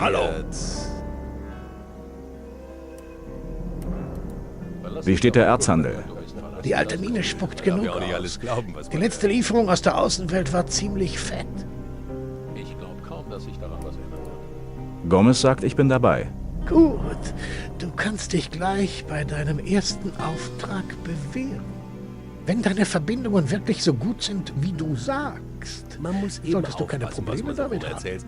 Hallo. Wie steht der Erzhandel? Die alte Mine spuckt genug aus. Die letzte Lieferung aus der Außenwelt war ziemlich fett. Ich glaube kaum, dass sich daran was ändern wird. Gomez sagt, ich bin dabei. Gut, du kannst dich gleich bei deinem ersten Auftrag bewähren. Wenn deine Verbindungen wirklich so gut sind, wie du sagst, Man muss eben solltest du keine aufpassen, was Probleme man so damit haben. erzählt.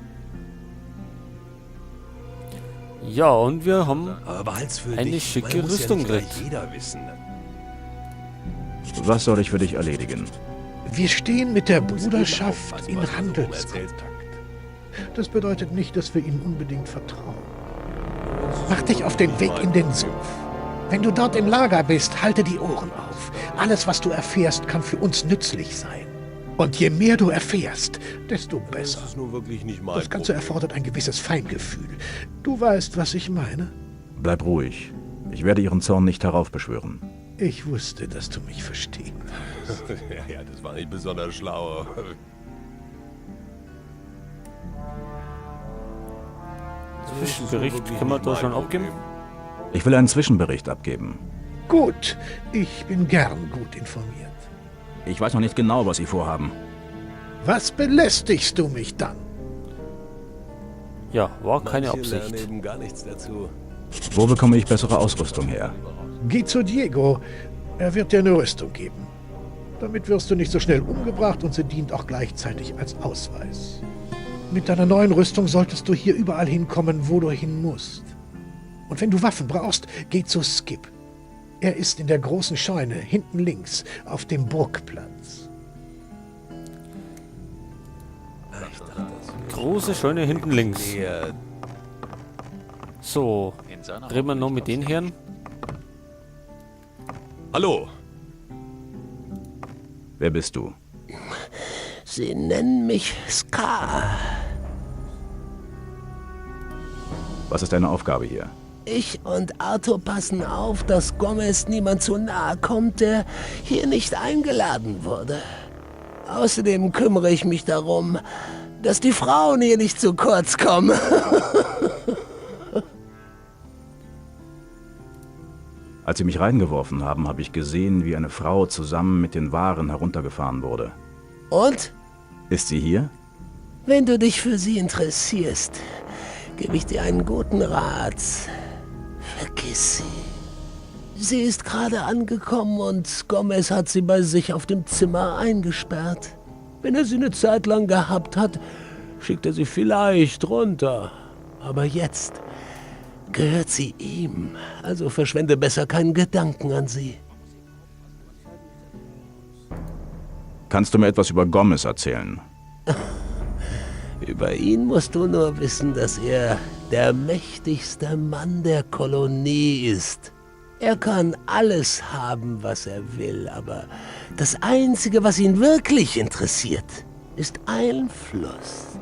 Ja, und wir haben Aber behalt's für eine dich. schicke Man muss ja Rüstung nicht gleich gekriegt. jeder wissen. Was soll ich für dich erledigen? Wir stehen mit der Man muss eben Bruderschaft aufpassen, in was man so Handelskontakt. erzählt. Das bedeutet nicht, dass wir ihnen unbedingt vertrauen. Mach dich auf den Weg in den Sumpf. Wenn du dort im Lager bist, halte die Ohren auf. Alles, was du erfährst, kann für uns nützlich sein. Und je mehr du erfährst, desto besser. Das ist nun wirklich nicht mein Das Ganze Problem. erfordert ein gewisses Feingefühl. Du weißt, was ich meine. Bleib ruhig. Ich werde ihren Zorn nicht heraufbeschwören. Ich wusste, dass du mich verstehen wirst. Ja, ja, das war nicht besonders schlau. Zwischenbericht können wir da schon abgeben. Ich will einen Zwischenbericht abgeben. Gut, ich bin gern gut informiert. Ich weiß noch nicht genau, was Sie vorhaben. Was belästigst du mich dann? Ja, war keine Manche lernen Absicht. eben gar nichts dazu. Wo bekomme ich bessere Ausrüstung her? Geh zu Diego. Er wird dir eine Rüstung geben. Damit wirst du nicht so schnell umgebracht und sie dient auch gleichzeitig als Ausweis. Mit deiner neuen Rüstung solltest du hier überall hinkommen, wo du hin musst. Und wenn du Waffen brauchst, geh zu Skip. Er ist in der großen Scheune, hinten links, auf dem Burgplatz. Große Scheune hinten links. Der So, In seiner reden wir noch mit den Herren. Hallo. Wer bist du? Sie nennen mich Scar. Was ist deine Aufgabe hier? Ich und Arthur passen auf, dass Gomez niemand zu nahe kommt, der hier nicht eingeladen wurde. Außerdem kümmere ich mich darum, dass die Frauen hier nicht zu kurz kommen. Als sie mich reingeworfen haben, habe ich gesehen, wie eine Frau zusammen mit den Waren heruntergefahren wurde. Und Ist sie hier? wenn du dich für sie interessierst, gebe ich dir einen guten Rat. Vergiss sie. Sie ist gerade angekommen und Gomez hat sie bei sich auf dem Zimmer eingesperrt. Wenn er sie eine Zeit lang gehabt hat, schickt er sie vielleicht runter. Aber jetzt gehört sie ihm, also verschwende besser keinen Gedanken an sie. Kannst du mir etwas über Gomez erzählen? Über ihn musst du nur wissen, dass er der mächtigste Mann der Kolonie ist. Er kann alles haben, was er will, aber das Einzige, was ihn wirklich interessiert, ist Einfluss.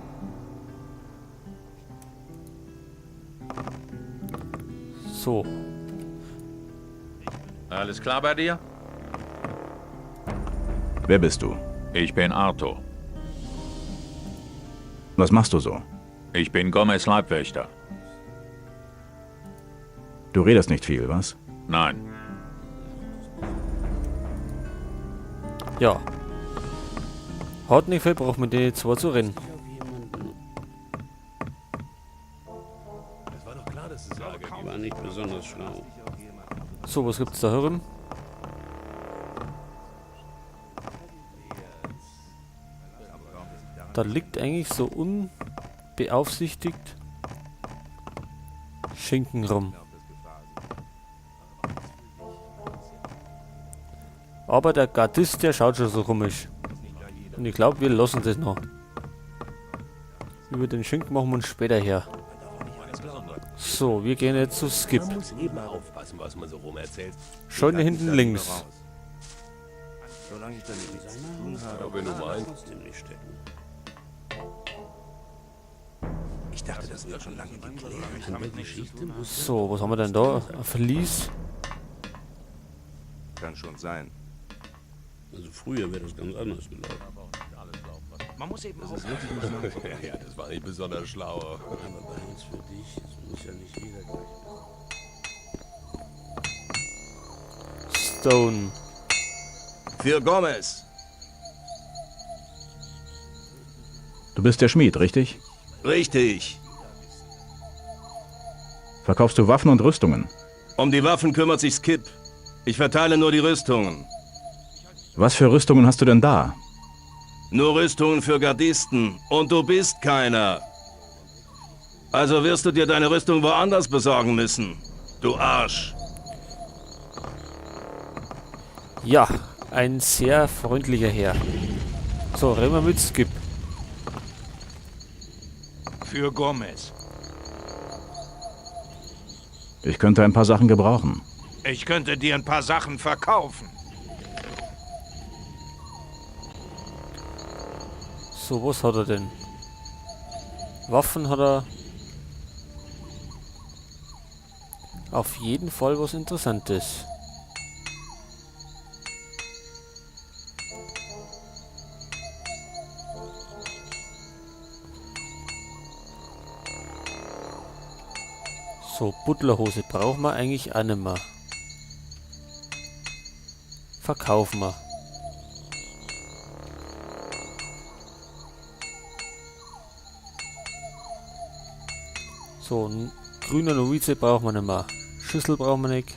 So, Alles klar bei dir? Wer bist du? Ich bin Arthur. Was machst du so? Ich bin Gomez Leibwächter. Du redest nicht viel, was? Nein. ja. Hat nicht viel, braucht mit denen zwei zu reden. Es war doch klar, dass es Ärger gibt. War nicht besonders schlau. So, was gibt's da herum? Da liegt eigentlich so unbeaufsichtigt Schinken rum. Aber der Gardist, der schaut schon so komisch. Und ich glaube, wir lassen das noch. Über den Schinken machen wir uns später her. So, wir gehen jetzt zu Skip. Man muss eben aufpassen, was man so rum erzählt. Scheune hinten links. Solange ich damit nichts zu tun habe, Ja, wenn du meinst. trotzdem nicht stecken. Ich dachte, das wäre schon lange geklärt. An der Geschichte muss So, was haben wir denn da? Ein Verlies. Kann schon sein. Also früher wäre das ganz anders gelaufen. Man muss eben Das ist wirklich nicht Ja, das war nicht besonders schlau. Aber bei uns für dich, es muss ja nicht jeder gleich wissen. Stone. Für Gomez. Du bist der Schmied, richtig? Richtig. Verkaufst du Waffen und Rüstungen? Um die Waffen kümmert sich Skip. Ich verteile nur die Rüstungen. Was für Rüstungen hast du denn da? Nur Rüstungen für Gardisten. Und du bist keiner. Also wirst du dir deine Rüstung woanders besorgen müssen. Du Arsch. Ja, ein sehr freundlicher Herr. So, reden wir mit Skip. Für Gomez. Ich könnte ein paar Sachen gebrauchen. Ich könnte dir ein paar Sachen verkaufen. So, was hat er denn? Waffen hat er. Auf jeden Fall was Interessantes. So, Butlerhose brauchen wir eigentlich auch nicht mehr. Verkaufen wir. So, ein grüner Novize brauchen wir nicht mehr. Schüssel brauchen wir nicht.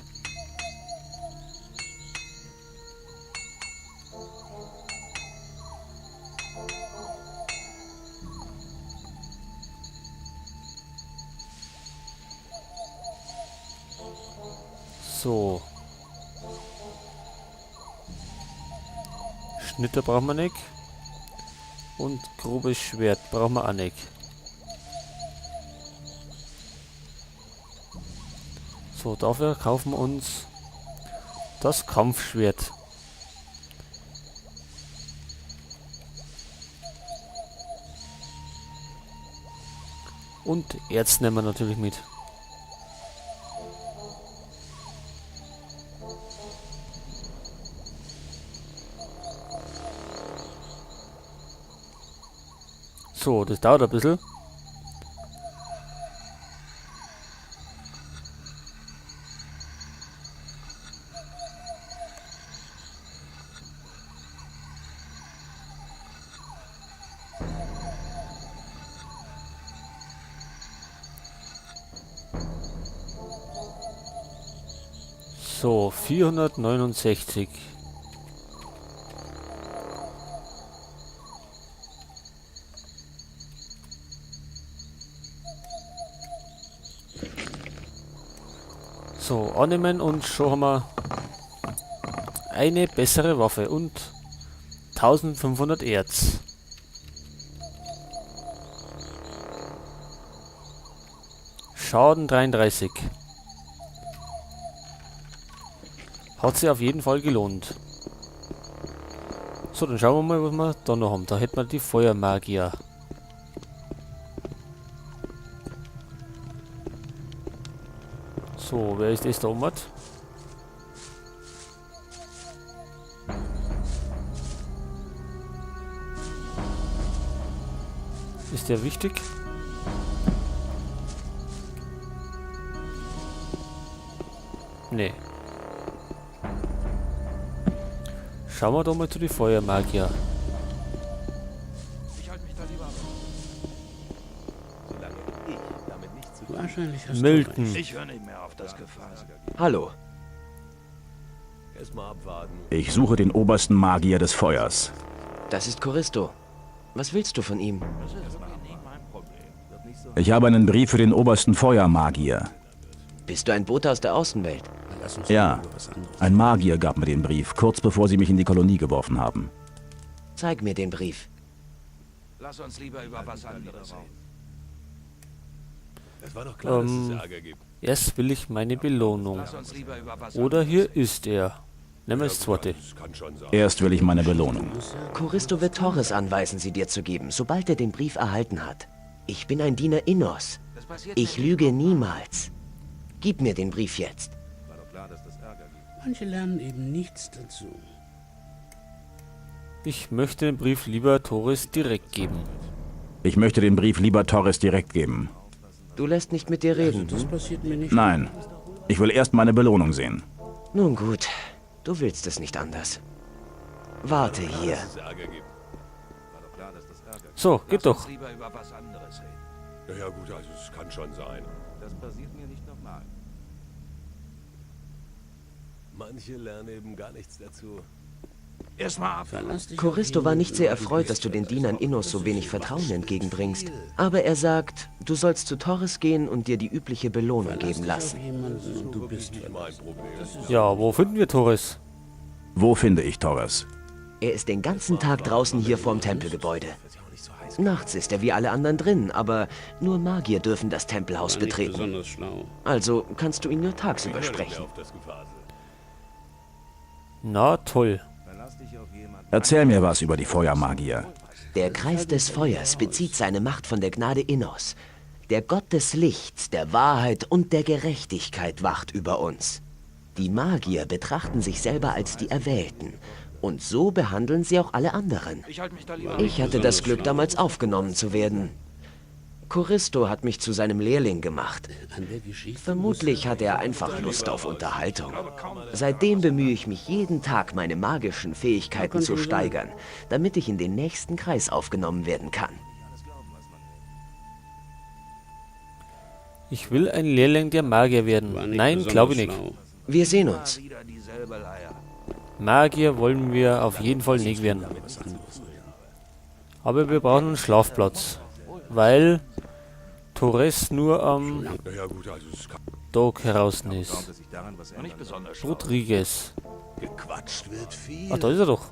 So. Schnitte brauchen wir nicht. Und grobes Schwert brauchen wir auch nicht. So, dafür kaufen wir uns das Kampfschwert. Und Erz nehmen wir natürlich mit. So, das dauert ein bisschen. So, 469. So, annehmen und schon haben wir eine bessere Waffe und 1500 Erz. Schaden 33. Hat sich auf jeden Fall gelohnt. So, dann schauen wir mal, was wir da noch haben. Da hätten wir die Feuermagier. So, wer ist das da oben? Ist der wichtig? Nee. Schauen wir doch mal zu den Feuermagier. Ich halte mich da lieber Solange ich damit nichts zu tun Wahrscheinlich hast Milton. du recht. Ich höre nicht mehr auf das Gefasel. Hallo. Erstmal abwarten. Ich suche den obersten Magier des Feuers. Das ist Choristo. Was willst du von ihm? Ich habe einen Brief für den obersten Feuermagier. Bist du ein Bote aus der Außenwelt? Lass uns Ja. über was anderes. Ein Magier gab mir den Brief, kurz bevor sie mich in die Kolonie geworfen haben. Zeig mir den Brief. Lass uns lieber über was anderes reden. Es war doch klar, dass es Ärger gibt. Erst will ich meine Belohnung. Lass uns lieber über was Oder hier ist er. Nehmen wir das zweite. Das kann schon sein. Erst will ich meine Belohnung. Choristo wird Torres anweisen, sie dir zu geben, sobald er den Brief erhalten hat. Ich bin ein Diener Innos. Ich lüge niemals. Gib mir den Brief jetzt. Manche lernen eben nichts dazu. Ich möchte den Brief lieber Torres direkt geben. Ich möchte den Brief lieber Torres direkt geben. Du lässt nicht mit dir reden. Das passiert mir nicht. Nein. Ich will erst meine Belohnung sehen. Nun gut, du willst es nicht anders. Warte hier. So, geht doch. Lieber über was anderes reden. Ja, ja, gut, also es kann schon sein. Das passiert mir nicht nochmal. Manche lernen eben gar nichts dazu. Erstmal ab. Verlass dich auf Choristo war nicht sehr jemanden und du erfreut, bist dass du den verlassen. Dienern Innos so wenig Vertrauen entgegenbringst. Aber er sagt, du sollst zu Torres gehen und dir die übliche Belohnung Verlass geben dich lassen. auf jemanden und du bist verlassen. Ja, wo finden wir Torres? Wo finde ich Torres? Er ist den ganzen Tag draußen hier vorm Tempelgebäude. Nachts ist er wie alle anderen drin, aber nur Magier dürfen das Tempelhaus War nicht betreten. besonders schlau. Also kannst du ihn nur tagsüber sprechen. Auf das Gefasel. Na toll. Erzähl mir was über die Feuermagier. Der Kreis des Feuers bezieht seine Macht von der Gnade Innos. Der Gott des Lichts, der Wahrheit und der Gerechtigkeit wacht über uns. Die Magier betrachten sich selber als die Erwählten. Und so behandeln sie auch alle anderen. Ich halte mich da lieber. Ich hatte das Glück, damals aufgenommen zu werden. Choristo hat mich zu seinem Lehrling gemacht. An der Geschichte Vermutlich hatte er einfach Lust auf Unterhaltung. Seitdem bemühe ich mich jeden Tag, meine magischen Fähigkeiten zu steigern, damit ich in den nächsten Kreis aufgenommen werden kann. Ich will ein Lehrling der Magier werden. war nicht Nein, besonders glaube ich nicht. schlau. Wir sehen uns. Wieder dieselbe Leier. Magier wollen wir auf jeden Fall nicht werden. Aber wir brauchen einen Schlafplatz. Weil Torres nur am Ja, ja, gut, also es kann. Tag heraus ist. Nicht besonders schlau. Rodriguez. Gequatscht wird viel. Ach, da ist er doch.